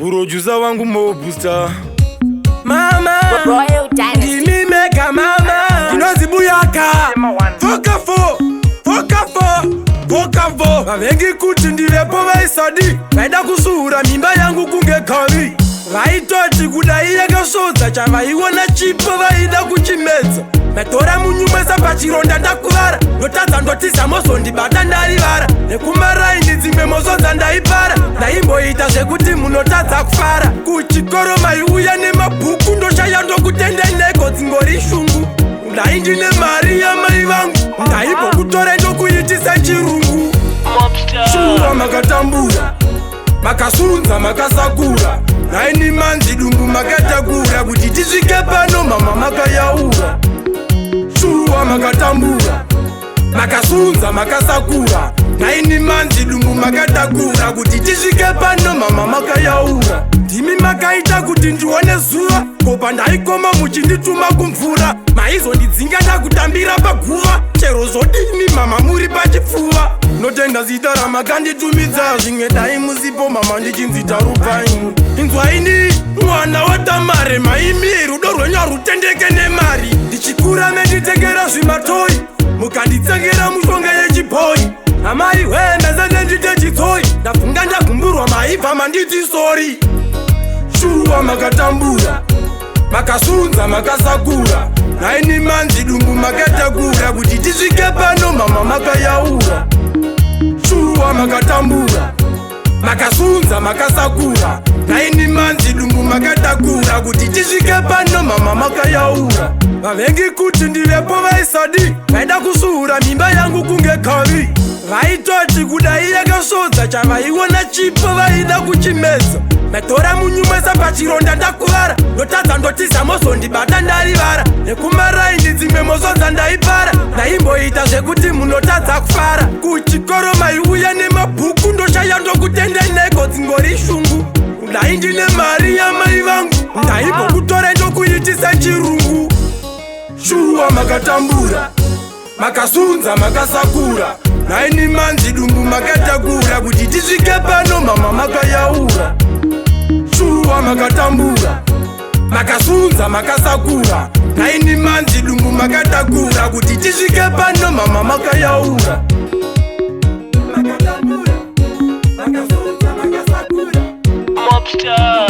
Producer wangu Mobster. Mama, Royal Dynasty. ndimi mega mama, ndinonzi Buyaka. Fokafo, fokafo, fokafo. Vavengi kuti ndivepo vaisadi, vaida kusuhura mimba yangu kunge gavi. Vaitoti kudai yakasvodza, chavaiona chipo vaida kuchimedza. Matora munyumwesa pachironda ndakuvara, ndotadza ndotiza mozondibata ndarivara. Nekumaraini dzimwe mozodza ndaipara, ndaimboita zvekuti munotadza kufara. Kuchikoro maiuya nemabhuku, ndoshaya ndokutendeneko dzingori shungu. Ndai ndine mari yamai vangu, ndaimbokutora ndokuitisa chirungu. Shuwa makatambura, makasunza, makasakura, naini manzi dumbu makatakura kuti tisvike pano. Mama, makayaura. Shuwa makatambura, makasunza, makasakura, naini manzi dumbu makatakura kuti tisvike pano. Mama, makayaura. Ndimi makaita kuti ndione zuva kopa, ndaikoma muchindituma kumvura, maizondidzinga ndakutambira paguva. Chero zvodini mama, muri pachipfuva. Notenda zita ramakanditumidza, zvimwe dai musipo mama ndichinzi Tarupai. Inzwaini mwana waTamare, maimi rudo rwenyu harutendeke nemari. Ndichikura menditengera zvimatoyi, mukanditsengera mushonga yechibhoi. Amai hwembe ndite chitsoi, ndafunga ndagumburwa, maibva manditi sorry. Shuwa makatambura, makasunza, makasakura, naini manzi dumbu makatakura kuti tisvike pano. Mama, makayaura. Shuwa makatambura, makasunza, makasakura, naini manzi dumbu makatakura kuti tisvike pano. Mama, makayaura. Vavengi kuti ndivepo vaisadi, vaida kusuhura mimba yangu kunge gavi. Vaitoti kudai yakasvodza, chavaiona chipo vaida kuchimedza. Matora munyumwesa pachironda ndakuvara, ndotadza ndotiza mozondibata ndarivara. Nekumaraini dzimwe mozodza ndaipara, ndaimboita zvekuti munotadza kufara. Kuchikoro maiuya nemabhuku, ndoshaya ndokutendeneko dzingori shungu. Ndai ndine mari yamai vangu, ndaimbokutora ndokuitisa chirungu. Shuwa makatambura, makasunza, makasakura, naini manzi dumbu makatakura kuti tisvike pano. Mama, makayaura. Shuwa makatambura, makasunza, makasakura, naini manzi dumbu makatakura kuti tisvike pano. Mama, makayaura. Makatambura, makasunza, makasakura. Mobster.